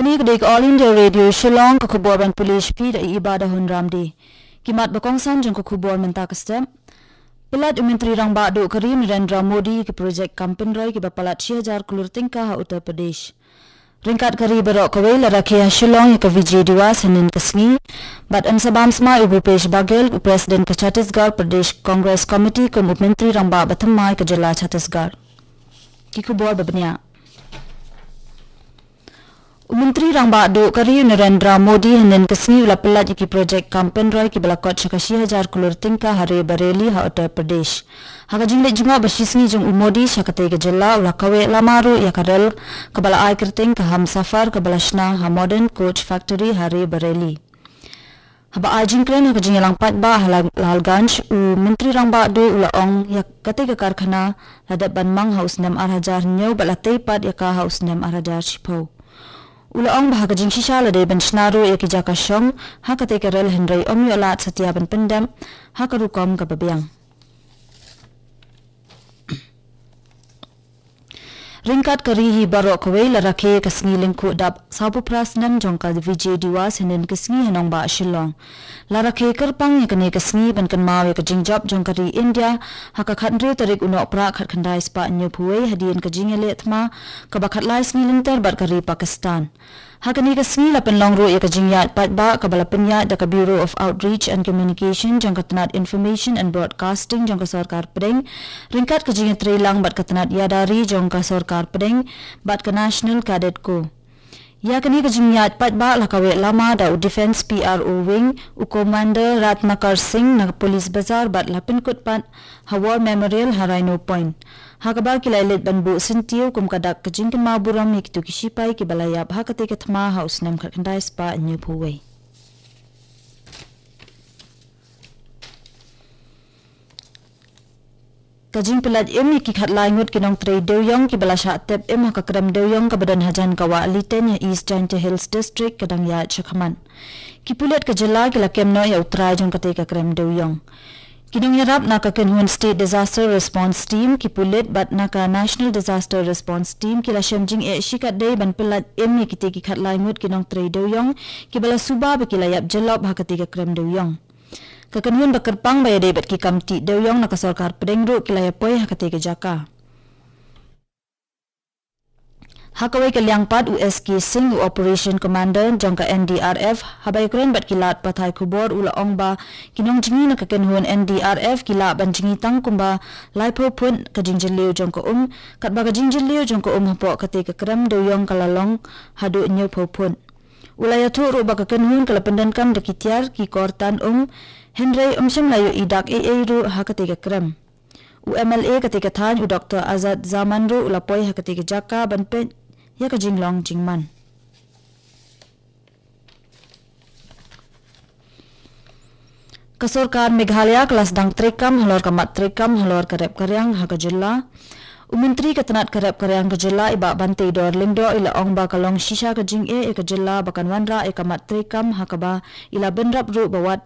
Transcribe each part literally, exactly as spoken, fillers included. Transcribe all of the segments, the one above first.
Kane ka dei ka All India Radio Shillong, ka khubor ban pule sha phi da i Iba da Hun Ramdi. Ki mat ba kongsan jong ka khubor mynta ka step. Pyllait u Myntri Rangbah Duh ka ri Narendra Modi ki projek kam pynroi kiba palat shi hajar klur tyngka ha Uttar Pradesh. Ryngkat ka ri baroh kawei la rakhe ha Shillong ïa ka Vijay Diwas hynnin ka sngi. Bad yn sa bam smai u Bhupesh Baghel, u President ka Chhattisgarh Pradesh Congress Committee, kum u Myntri Rangbah ba thymmai ka jylla Chhattisgarh. Ki khubor ba bniah. U Myntri Rangbah Duh ka ri Narendra Modi hynnin ka sngi u la pyllait ïa ki projek kam pynroi kiba la kot sha ka shi hajar klur tyngka ha Rae Bareli ha Uttar Pradesh. Ha ka jingleit jngoh ba shi sngi jong u Modi sha katei ka jylla, u la kaweh lama ruh ïa ka rel kaba la ai kyrteng ka Humsafar kaba la shna ha Modern Coach Factory ha Rae Bareli. Haba ai jingkren ha ka jingïalang paidbah ha La-, Lalganj, u Myntri Rangbah Duh u la ong ïa katei ka karkhana la dep ban mang ha u snem ar hajar hynñiew bad la tei pat ïa ka ha u snem ar hajar shiphew. U la ong ba ha ka jingshisha la dei ban shna ruh ïa ki jaka shong ha katei ka rel, hynrei ym ïoh lad satia ban pyndep ha ka rukom kaba biang. Ryngkat ka ri hi baroh kawei la rakhe ka sngi lyngkhuh dap sawphew phra snem jong ka Vijay Diwas hynnin ka sngi ha nongbah Shillong. La rakhe kyrpang ïa kane ka sngi ban kynmaw ïa ka jingjop jong ka ri India ha ka khathynriew tarik u Nohprah khatkhyndai spah hynñiewphew wei hadien ka jingïaleh thma kaba khatlai sngi lynter bad ka ri Pakistan. Ha kane ka sngi la pynlong ruh ïa ka jingïaid paidbah kaba la pynïaid da ka Bureau of Outreach and Communication jong ka tnat Information and Broadcasting jong ka Sorkar Pdeng, ryngkat ka jingïatreilang bad ka tnat ïada ri jong ka Sorkar Pdeng bad ka National Cadet Corps. Ïa kane ka jingïaid paidbah la kaweh lama da u Defence P R O Wing, u Commander Ratnakar Singh na ka Police Bazar bad la pynkut pat ha War Memorial ha Rhino Point. Ha kaba ki la leit ban buh syntiew kum ka dak ka jingkynmaw burom ïa kito ki shipai kiba la ïap ha katei ka thma ha u snem khatkhyndai spah hynñiewphew wei. Ka jingpyllait im ïa ki khatlai ngut ki nongtrei dewïong kiba la shah tep im ha ka krem dewïong kaba don hajan ka Wah Litein ha East Jaintia Hills District ka dang ïaid shakhmat. Ki pulit ka jylla ki la kem noh ïa u trai jong katei ka krem dewïong. Ki nongïarap na ka kynhun State Disaster Response Team, ki pulit bad na ka National Disaster Response Team ki la shem jingeh shikatdei ban pyllait im ïa kitei ki khatlai ngut ki nongtrei dewïong kiba la suba ba ki la ïap jyllop ha katei ka krem dewïong. Ka kynhun ba kyrpang ba ïadei bad ki kam tih dewïong na ka Sorkar Pdeng ruh ki la ïapoi ha katei ka jaka. Ha kawei ka liang pat, u S K Singh, u Operation Commander jong ka N D R F, haba ïakren bad ki lad pathai khubor, u la ong ba ki nongjngi na ka kynhun N D R F ki lah ban jngi tang kumba laiphew phut ka jingjylliew jong ka um, katba ka jingjylliew jong ka um hapoh katei ka krem dewïong ka la long haduh hynñiewphew phut. U la ïathuh ruh ba ka kynhun ka la pyndonkam da ki tiar, ki kor tan um, hynrei ym shym la ïohi dak ei ei ruh ha katei ka krem. U M L A katei ka thaiñ, u Doctor Azad Zaman ruh u la poi ha katei ka jaka ban peit ïa ka jinglong jingman. Ka Sorkar Meghalaya ka la sdang treikam halor ka mat treikam halor ka rep ka riang ha ka jylla. U Myntri ka tnat ka rep ka riang ka jylla, i Bah Banteidor Lyngdoh, i la ong ba ka long shisha ka jingeh ïa ka jylla ba kan wanrah ïa ka mat treikam, ha kaba i la bynrap ruh ba wat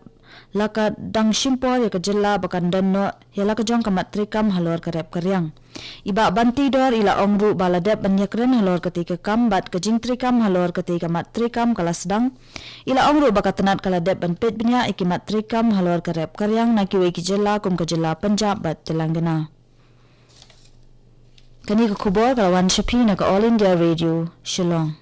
la ka dang shim por ïa ka jylla ba kan don noh ïa la ka jong ka mat treikam halor ka rep ka riang. I Bah Banteidor i la ong ruh ba la dep ban ïakren halor katei ka kam bad ka jingtreikam halor katei ka mat treikam ka la sdang. I la ong ruh ba ka tnat ka la dep ban peit bniah ïa ki mat treikam halor ka rep ka riang na kiwei ki jylla kum ka jylla Punjab bad Telangana. Kane ka khubor ka la wan sha phi na ka All India Radio Shillong.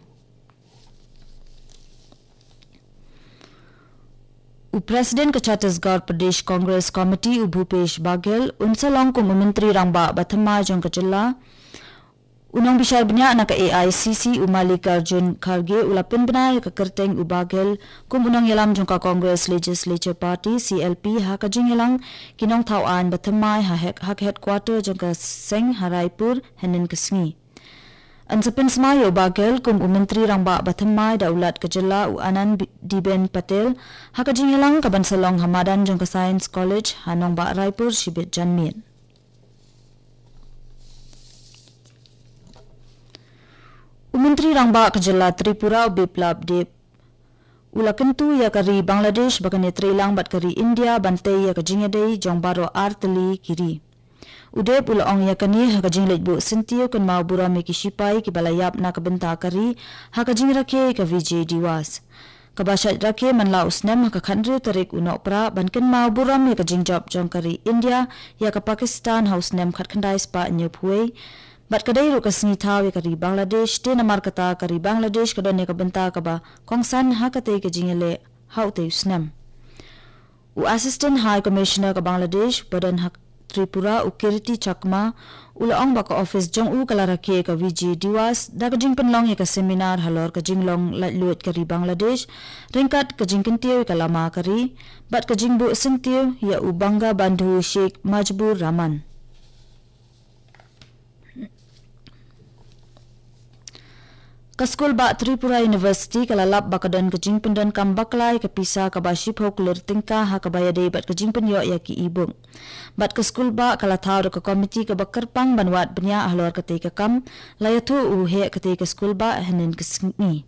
U President ka Chhattisgarh Pradesh Congress Committee, u Bhupesh Baghel, un sa long kum u Myntri Rangbah ba thymmai jong ka jylla. U nongbishar bniah na ka A I C C, u Mallikarjun Kharge, u la pynbna ïa ka kyrteng u Baghel kum u nongïalam jong ka Congress Legislature Party, C L P, ha ka jingïalang ki nongthaw aiñ ba thymmai ha hek-, ha ka headquarter jong ka seng ha Raipur hynnin ka sngi. Yn sa pynsmai ïa u Baghel kum u Myntri Rangbah ba thymmai da u Lat ka jylla, u Anand Bi-, Diben Patel, ha ka jingïalang kaban sa long ha madan jong ka Science College ha nongbah Raipur shibit janmiet. U Myntri Rangbah ka jylla Tripura, u Biplab Deb, u la kyntu ïa ka ri Bangladesh ba kan ïatreilang bad ka ri India ban tei ïa ka jingïadei jong baroh ar tylli ki ri. U Deb u la ong ïa kane ha ka jingleit buh syntiew kynmaw burom ïa ki shipai kiba la ïap na ka bynta ka ri ha ka jingrakhe ïa ka Vijay Diwas. Kaba shait rakhe man la u snem ha ka khathynriew tarik u Nohprah ban kynmaw burom ïa ka jingjop jong ka ri India ïa ka Pakistan ha u snem khatkhyndai spah hynñiewphew wei. Bad ka dei ruh ka sngi thaw ïa ka ri Bangladesh, te namar kata ka ri Bangladesh ka don ïa ka bynta kaba kongsan ha katei ka jingïaleh ha utei u snem. U Assistant High Commissioner ka Bangladesh ba don ha Tripura, u Kirti Chakma, u la ong ba ka office jong u ka la rakhe ïa ka Vijay Diwas da ka jingpynlong ïa ka seminar halor ka jinglong laitluid ka ri Bangladesh ryngkat ka jingkyntiew ïa ka lama ka ri bad ka jingbuh syntiew ïa u Bangabandhu Sheikh Mujibur Rahman. Ka skulbah Tripura University ka la lap ba ka don ka jingpyndonkam bakla ïa ka pisa kaba shiphew klur tyngka ha kaba ïadei bad ka jingpynïoh ïa ki e-book. Bad ka skulbah ka la thaw da ka komiti kaba kyrpang ban wad bniah halor katei ka kam, la ïathuh u heh katei ka skulbah hynnin ka sngi.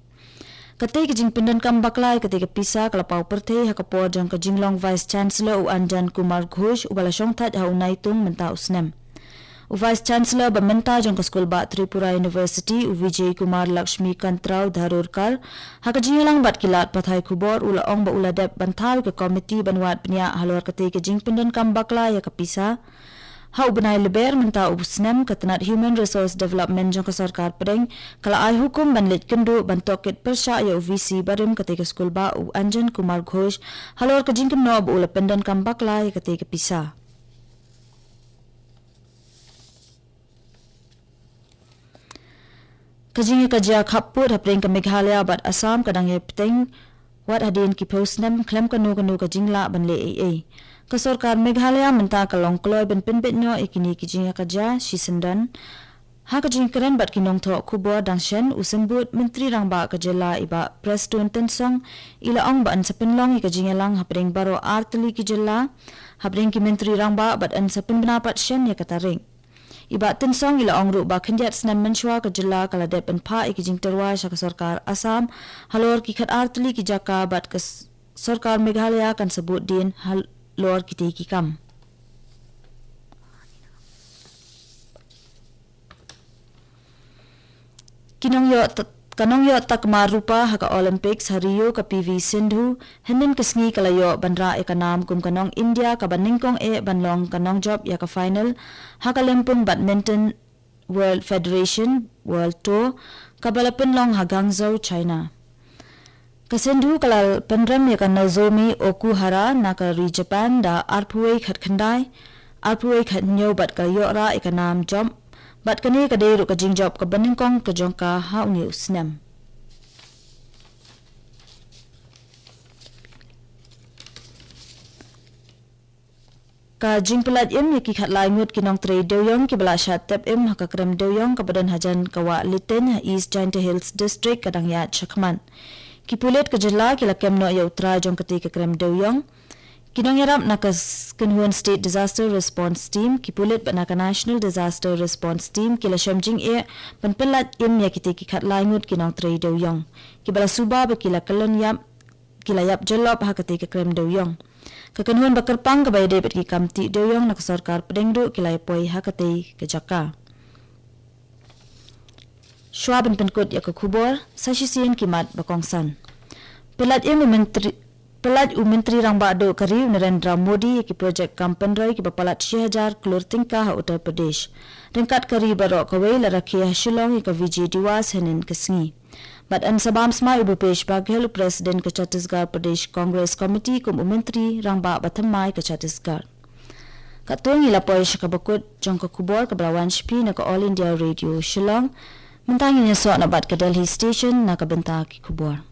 Katei ka jingpyndonkam bakla ïa katei ka pisa ka la paw pyrthei ha ka por jong ka jinglong Vice Chancellor u Anjan Kumar Ghosh uba la shongthait ha u Naitung mynta u snem. U Vice Chancellor ba mynta jong ka skulbah Tripura University u Vijay Kumar Lakshmi Kantrao Dharurkar ha ka jingïalang bad ki lad pathai khubor u la ong ba u la dep ban thaw ïa ka komiti ban wad bniah halor katei ka jingpyndonkam bakla ïa ka pisa. Ha u bnai Lber mynta u snem ka tnat Human Resource Development jong ka sorkar pdeng ka la ai hukum ban leit kynduh ban tohkit pyrshah ïa u VC barim katei ka skulbah u Anjan Kumar Ghosh halor ka jingkynnoh ba u la pyndonkam bakla ïa katei ka pisa. Ka jingïakajia khappud hapdeng ka Meghalaya bad Assam ka dang ïai bteng wat hadien ki phew snem khlem kano kano ka jinglah ban leh ei ei. Ka sorkar Meghalaya mynta ka long kloi ban pynbeit noh ïa kine ki jingïakajia shisyndon. Ha ka jingkren bad ki nongthoh khubor dang shen u Symbud Myntri Rangbah ka jylla i Bah Prestone Tynsong i la ong ba yn sa pynlong ïa ka jingïalang hapdeng baroh artylli ki jylla hapdeng ki Myntri Rangbah bad yn sa pynbna pat shen ïa ka tarik. I Bah Tynsong i la ong ruh ba khyndiat snem mynshuwa ka jylla ka la dep ban phah ïa ki jingtyrwa sha ka sorkar Assam halor ki khatar tylli ki jaka bad ka s- sorkar Meghalaya kan sa bud dien halor kitei ki kam. Ki nongïoh t- ka nongïoh takma rupa ha ka Olympics ha Rio ka P V Sindhu hynnin ka sngi ka la ïoh ban rah ïa ka nam kum ka nong India kaba nyngkong eh ban long ka nongjop ïa ka final ha ka lympung badminton World Federation World Tour kaba la pynlong ha Guangzhou, China. Ka Sindhu ka la pynrem ïa ka Nozomi Okuhara na ka ri Japan da arphew wei khatkhyndai, arphew wei khathynñiew bad ka la ïoh rah ïa ka nam jop bad kane ka dei ruh ka jingjop kaba nyngkong ka jong ka ha une u snem. Ka jingpyllait im ïa ki khatlai ngut ki nongtrei dewïong kiba la shah tep im ha ka krem dewïong kaba don hajan ka Wah Litein ha East Jaintia Hills District ka dang ïaid shakhmat. Ki pulit ka jylla ki la kem noh ïa u trai jong katei ka krem dewïong. Ki nongïarap na ka s- kynhun State Disaster Response Team, ki pulit bad na ka National Disaster Response Team ki la shem jingeh ban pyllait im ïa kitei ki khatlai ngut ki nongtrei dewïong kiba la suba ba ki la kyllon ïap ki la ïap jyllop ha katei ka krem dewïong. Ka kynhun ba kyrpang kaba ïadei bad ki kam tih dewïong na ka sorkar pdeng ruh ki la ïapoi ha katei ka jaka. Shuwa ban pynkut ïa ka khubor, sa shisien ki mat ba kongsan. Pyllait im u Myntri, pyllait u Myntri Rangbah Duh ka ri u Narendra Modi ïa ki projek kam pynroi kiba palat shi hajar klur tyngka ha Uttar Pradesh. Ryngkat ka ri baroh kawei la rakhe ha Shillong ïa ka Vijay Diwas hynnin ka sngi. Bad yn sa bam smai u Bhupesh Baghel u President ka Chhattisgarh Pradesh Congress Committee kum u Myntri Rangbah ba thymmai ka Chhattisgarh. Katto ngi la poi sha kaba kut jong ka khubor kaba la wan sha phi na ka All India Radio Shillong. Mynta ngin ïasoh na bad ka Delhi Station na ka bynta ki khubor.